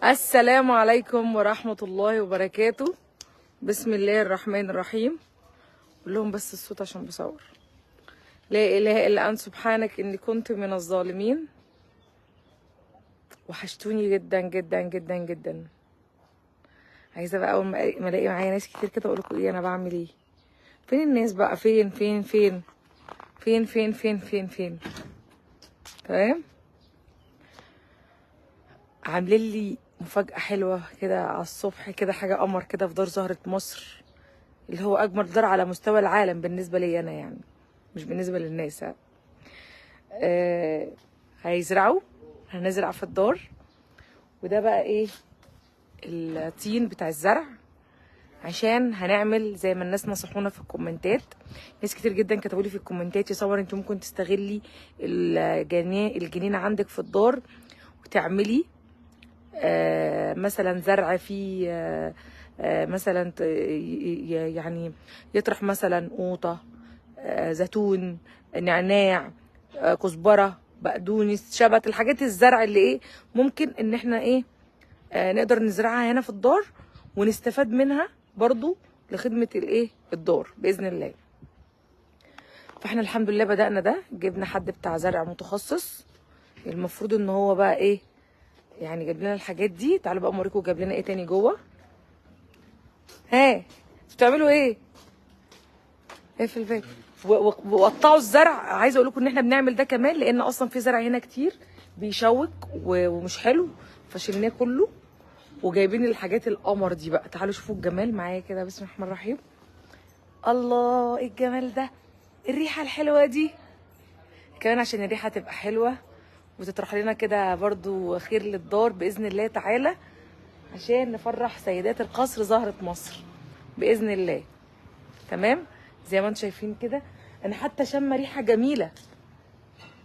السلام عليكم ورحمة الله وبركاته. بسم الله الرحمن الرحيم. قول لهم بس الصوت عشان بصور. لا إله إلا أنت سبحانك إني كنت من الظالمين. وحشتوني جدا جدا جدا جدا. عايزة بقى أول ما ألاقي معايا ناس كتير كده أقول لكم إيه أنا بعمل إيه. فين الناس بقى؟ فين فين فين فين فين فين فين فين؟ تمام. عاملين لي مفاجأة حلوة كده على الصبح كده، حاجة قمر كده في دار زهرة مصر، اللي هو أجمل دار على مستوى العالم بالنسبة لي أنا، يعني مش بالنسبة للناس. هيزرعوا، هنزرع في الدار. وده بقى إيه؟ الطين بتاع الزرع، عشان هنعمل زي ما الناس نصحونا في الكومنتات. ناس كتير جدا كتبوا لي في الكومنتات يا صور انت ممكن تستغلي الجنينة عندك في الدار وتعملي مثلا زرع فيه مثلا يعني يطرح مثلا قوطه، زيتون، نعناع، كزبره، بقدونس، شبت، الحاجات الزرع اللي ايه ممكن ان احنا ايه نقدر نزرعها هنا في الدار ونستفاد منها برضو لخدمة الايه الدار باذن الله. فاحنا الحمد لله بدأنا ده، جبنا حد بتاع زرع متخصص، المفروض ان هو بقى ايه يعني جاب لنا الحاجات دي. تعالوا بقى اوريكم جاب لنا ايه تاني جوه. ها بتعملوا ايه؟ ايه في البيت؟ وقطعوا الزرع. عايزه اقول لكم ان احنا بنعمل ده كمان لان اصلا في زرع هنا كتير بيشوك ومش حلو، فشلناه كله وجايبين الحاجات القمر دي بقى. تعالوا شوفوا الجمال معايا كده. بسم الله الرحمن الرحيم. الله، ايه الجمال ده، الريحة الحلوة دي كمان، عشان الريحة تبقى حلوة وتطرح لنا كده برضو خير للدار باذن الله تعالى، عشان نفرح سيدات القصر زهره مصر باذن الله. تمام زي ما انتم شايفين كده، انا حتى شامة ريحه جميلة،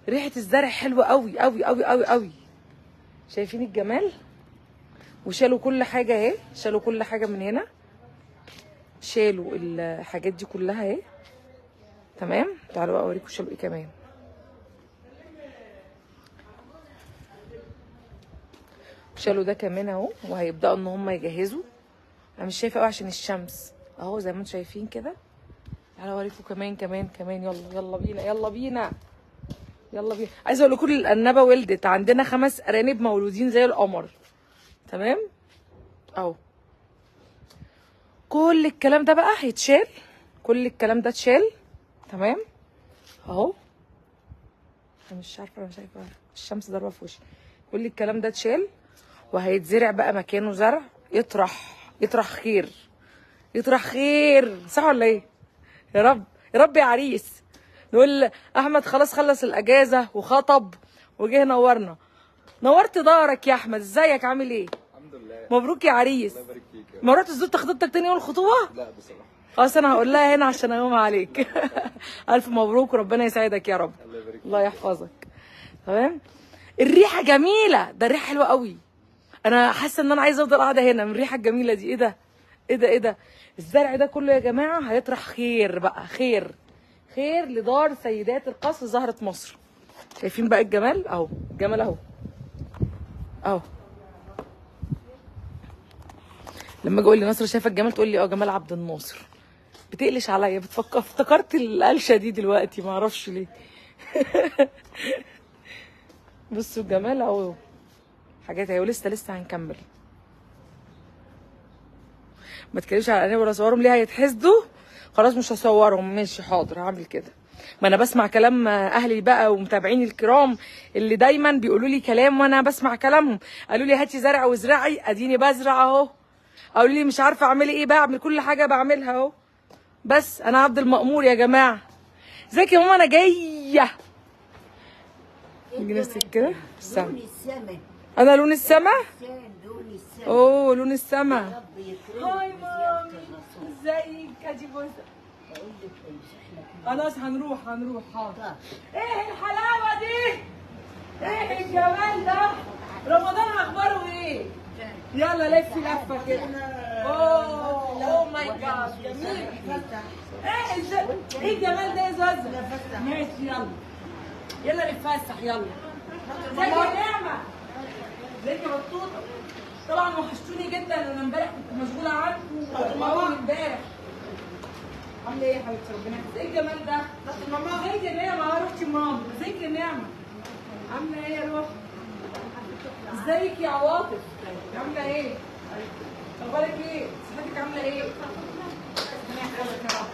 ريحه الزرع حلوة قوي قوي قوي قوي قوي. شايفين الجمال؟ وشالوا كل حاجة اهي، شالوا كل حاجة من هنا، شالوا الحاجات دي كلها اهي. تمام، تعالوا بقى اوريكم شالوا ايه كمان. شالوا ده كمان اهو، وهيبداوا ان هم يجهزوا. انا مش شايفه قوي عشان الشمس اهو زي ما انتم شايفين كده. تعالوا اوريكم كمان كمان كمان. يلا يلا بينا يلا بينا يلا بينا. عايزه اقول لكم الارنبه ولدت، عندنا 5 ارانب مولودين زي القمر. تمام اهو، كل الكلام ده بقى هيتشال، كل الكلام ده اتشال. تمام اهو، انا مش عارفه، انا شايفه الشمس ضاربه في وشي. كل الكلام ده اتشال وهيتزرع بقى مكانه زرع، يطرح يطرح خير، يطرح خير، صح ولا ايه؟ يا رب يا رب يا عريس. نقول احمد خلاص خلص الاجازة وخطب وجه نورنا. نورت دارك يا احمد، ازيك عامل ايه؟ الحمد لله. مبروك يا عريس. الله يبارك فيك. ما رحتش زرت خطيبتك تاني يوم الخطوبة؟ لا بصراحة. خلاص انا هقول لها هنا عشان اقوم عليك. الف مبروك وربنا يسعدك يا رب. الله يبارك فيك. الله يحفظك. تمام. الريحة جميلة، ده الريحة حلوة قوي. انا حاسه ان انا عايزه افضل قاعدة هنا من الريحة الجميلة دي. ايه ده؟ ايه ده؟ ايه ده؟ الزرع ده كله يا جماعة هيطرح خير بقى، خير خير لدار سيدات القصر زهره مصر. شايفين بقى الجمال اهو، الجمال اهو اهو. لما اجي اقول لنصر شايفه الجمال تقول لي اه جمال عبد الناصر. بتقلش عليا، بتفكر افتكرت القلشه دي دلوقتي ما اعرفش ليه. بصوا الجمال اهو، حاجات اهي، ولسه لسه هنكمل. ما تكلمش على الارانب ولا صورهم ليه، هيتحسدوا. خلاص مش هصورهم، ماشي حاضر هعمل كده. ما انا بسمع كلام اهلي بقى ومتابعيني الكرام اللي دايما بيقولوا لي كلام وانا بسمع كلامهم. قالوا لي هاتي زرع وازرعي، اديني بزرع اهو. قالوا لي مش عارفه اعملي ايه، بعمل كل حاجة بعملها اهو. بس انا عبد المأمور يا جماعة. ازيك يا ماما؟ انا جاية. نمسك كده لون السما. انا لون السما؟ لون السما. اوه لون السما. رب يكرمك. هاي مامي، ازيك؟ ادي بوسه. بقول لك ايه، خلاص هنروح هنروح. حاضر. ايه الحلاوة دي؟ ايه الجمال ده؟ رمضان اخباره ايه؟ يلا لفي لفه كده. oh my God، جميل. ايه ايه الجمال ده يا زوزه؟ ماشي يلا يلا نتفسح. يلا ازيك يا نعمه؟ ازيك يا بطوطة؟ طبعا وحشتوني جدا، انا امبارح كنت مشغولة عنكم واول امبارح. عامله ايه يا حبيبتي؟ ربنا يحفظك. ايه الجمال ده؟ ماما ازيك يا نعمه؟ رحتي ماما، ازيك يا نعمه؟ عامله ايه يا روح؟ ازيك يا عواطف؟ عامله ايه؟ اخبارك ايه؟ صحتك عامله ايه؟ ربنا يحفظك يا رب.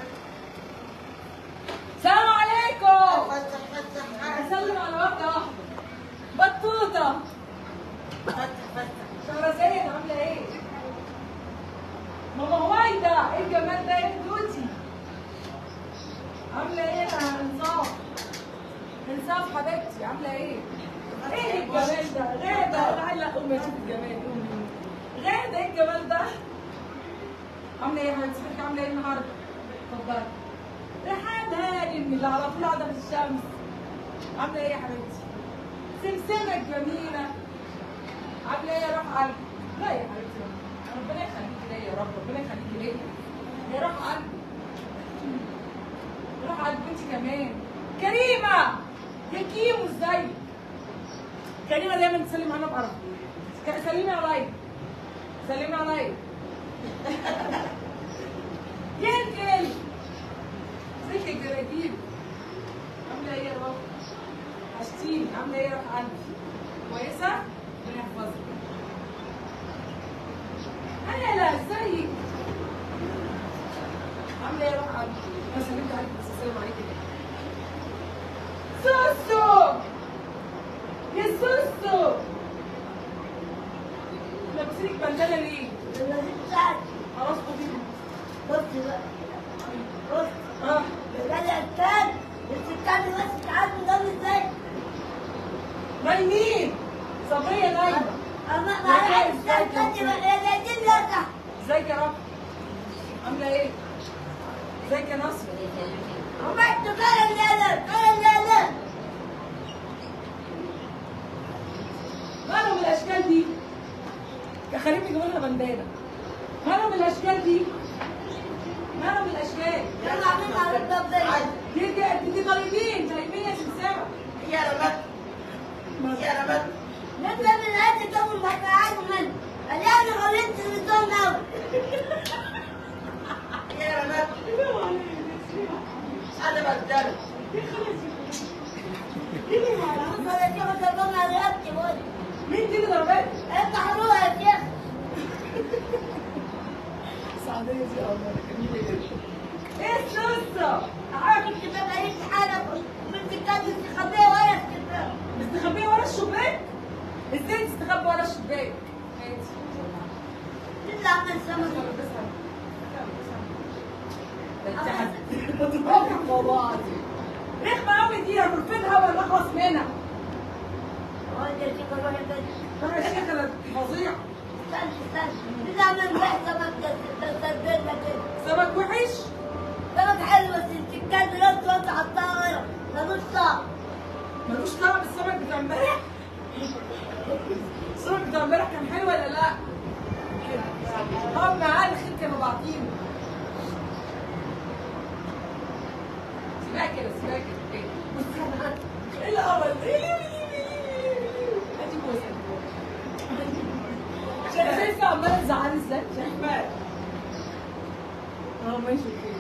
السلام عليكم. اسلم على واحدة واحدة. بطوطة. شهرزاد عامله ايه؟ ماما هويدا، ايه الجمال ده؟ ايه دوتي؟ عامله ايه يا انصاف؟ انصاف حبيبتي عامله ايه؟ ايه الجمال ده؟ غاده، تعالي قومي اشوف الجمال. قومي غاده، ايه الجمال ده؟ عامله ايه يا حبيبتي؟ صحتك عامله ايه النهارده؟ اتفضلي. ريحان هانم اللي على طول قاعدة في الشمس. عامله ايه يا حبيبتي؟ سمسمه الجميلة. عامله ايه يا روح قلبي؟ لا يا حبيبتي ربنا يخليكي ليا يا رب، ربنا يخليكي ليا يا روح قلبي. روح قلبي انت كمان. كريمة يا كيمو ازيك؟ كريمة دايما تسلم علينا بقرف. سلمي عليا، سلمي عليا. يا الكل ازيك يا جراجيل؟ عامله ايه يا روح؟ وحشتيني. عامله ايه يا روح قلبي؟ كويسة؟ ربنا يحفظك. هلا ازيك؟ عامله ايه يا روح قلبي؟ انا سلمت عليك بس اسلم عليك كده. سوسو يا سوسو، لابسينك بندانه ليه؟ خلاص خديها. بصي بقى، بصي الستات، الستات بس تعرفوا نظام ازاي؟ نايمين. صبريه نايمة. ازيك يا رب؟ عامله ايه؟ ازيك يا نصر؟ مالهم الاشكال دي؟ يا خليهم يجيبوا لها بندانه. مالهم الاشكال دي؟ مالهم الاشكال؟ يلا عاملين على الباب دي دي طيبين طيبين يا سمسمه. يا رب يا رب نبدا من هات الجو المحتاج من الان غلطت النظام قوي. يا رب انا بدل مين دي اللي ضربتك؟ انت حلوة يا شيخ. السعودية دي والله جميلة جدا. ايه السوسه؟ عارف انت بقى ليك حاجة مستخبيه ورا الشباك. مستخبيه ورا الشباك؟ ازاي تستخبي ورا الشباك؟ هاتي. مين اللي عمل السمك؟ ده انت هتضحك والله العظيم. رخمة قوي دي، هنرفدها ولا نخلص منها؟ هو انت يا شيخ روحي البيت. روحي يا شيخ انا فظيع. استنى استنى، مين اللي عمل امبارح سمك تسبلنا كده؟ سمك وحش؟ سمك حلو بس السكان دلوقتي وانت حطها ورا ملوش طعم. ملوش طعم السمك بتاع امبارح؟ السمك بتاع امبارح كان حلو ولا لا؟ هم معاه الخير كانوا باعتينه. سيبها كده سيبها كده. ايه القمر ده؟ هاتي بوسه. شايفه عماله تزعلي ازاي؟ شايفه؟ اه ماشي okay.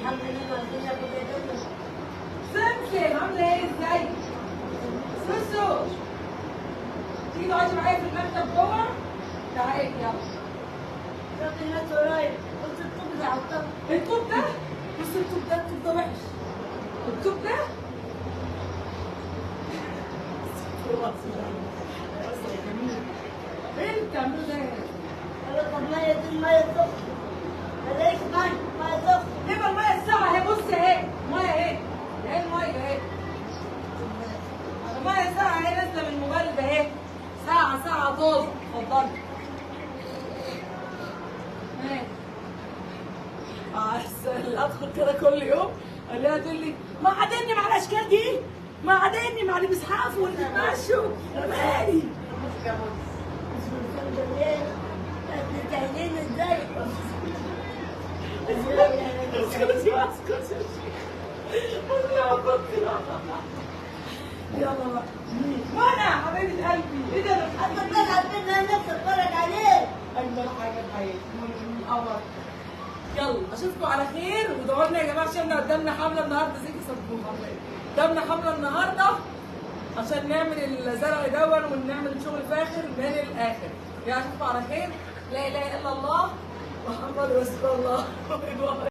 الحمد لله ما عندناش كده. سمسم عامله ايه؟ ازيك؟ سوسو تيجي تقعدي معايا في المكتب جوه؟ تعالي يلا. شوف الناس ورايا. بص الطوب ده على الطوب. الطوب ده؟ بص الطوب ده، الطوب ده وحش. الطوب ده؟ ايه اللي بتعمله ده يا طب مية دي المية سخنة. بلاش مية، مية سخنة. ليه ما المية الساقعه اهي؟ بص اهي، مية اهي. اهي المية اهي. المية ساقعه اهي نازله من المبرد اهي. ساعة ساعة طازة، اتفضلي. ماشي. ادخل كده كل يوم الاقيها تقول لي ما عادني مع الاشكال دي، ما عادني مع اللي بيزحفوا واللي بيتمشوا، انا مالي. ازاي؟ اسكتي اسكتي يا شيخ. يلا بقى منى حبيبه قلبي. ايه ده؟ انا انا نفسي اتفرج عليه. اجمل حاجة في حياتي القمر. يلا اشوفكم على خير، وادعوا لنا يا جماعة عشان قدامنا حمله النهارده. زيكي صبوح قدامنا حمله النهارده عشان نعمل الزرع دون ونعمل شغل فاخر من الاخر. يا اشوفكم على خير. لا اله الا الله محمد رسول الله. باي باي.